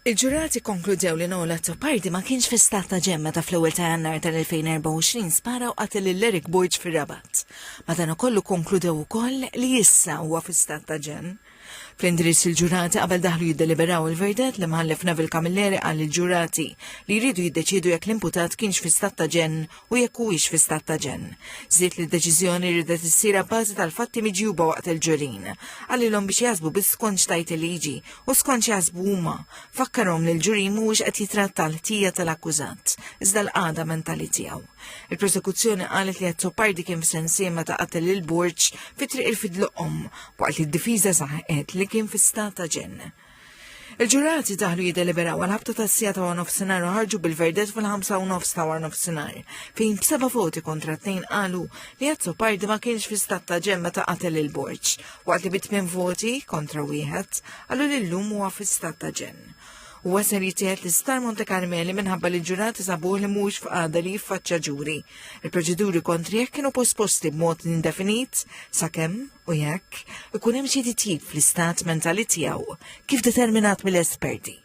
Il-ġurati kkonkludew li Noel Azzopardi ma kienx fi stat ta' ġenn meta fl-ewwel ta' Jannar tal-2024 spara u qatel lil Eric Borg fir-Rabat. Madankollu kkonkludew ukoll li issa huwa fi stat ta' ġenn. Fl-indirizz il-ġurati qabel daħlu jiddeliberaw il-verdett, l-Imħallef Neville Camilleri qal lill-ġurati li jridu jiddeċiedu jekk l-imputat kienx fi stat ta' ġenn u jekk huwiex fi stat ta' ġenn. Żied li d-deċiżjoni riedet issir abbażi tal-fatti miġjuba waqt il-ġurin. Qalilhom biex jaħsbu biss skont x'tgħid il-liġi u skont x'jaħsbu huma. Fakkarhom li l-ġurin mhuwiex qed jitratta l-ħtija tal-akkużat, iżda l-qagħda mentali tiegħu. Il-prosekuzzjoni qalet li Azzopardi kien f'sensieh meta qatel lil Borg fi Triq il-Fidloqom, waqt li d-difiża saħqet li kien fi stat ta' ġenn. Il-ġurati daħlu jiddeliberaw għal ħabta tas-siegħa ta' waranofsinhar u ħarġu bil-verdett fil-ħamsa u nofs ta' waranofsinhar, fejn b'seba' voti kontra tnejn qalu li Azzopardi ma kienx fi stat ta' ġenn meta qatel lil Borg, waqt li bi tmien voti kontra wieħed qalu li llum huwa fi stat ta' ġenn. Huwa ser jittieħed l-Isptar Monte Carmeli minħabba li l-ġurati sabuh li mhuwiex f'qagħda li jiffaċċja ġuri. Il-proċeduri kontrih kienu posposti b'mod indefinit sakemm u jekk ikun hemm xi titjib fl-istat mentali tiegħu kif determinat mill-esperti.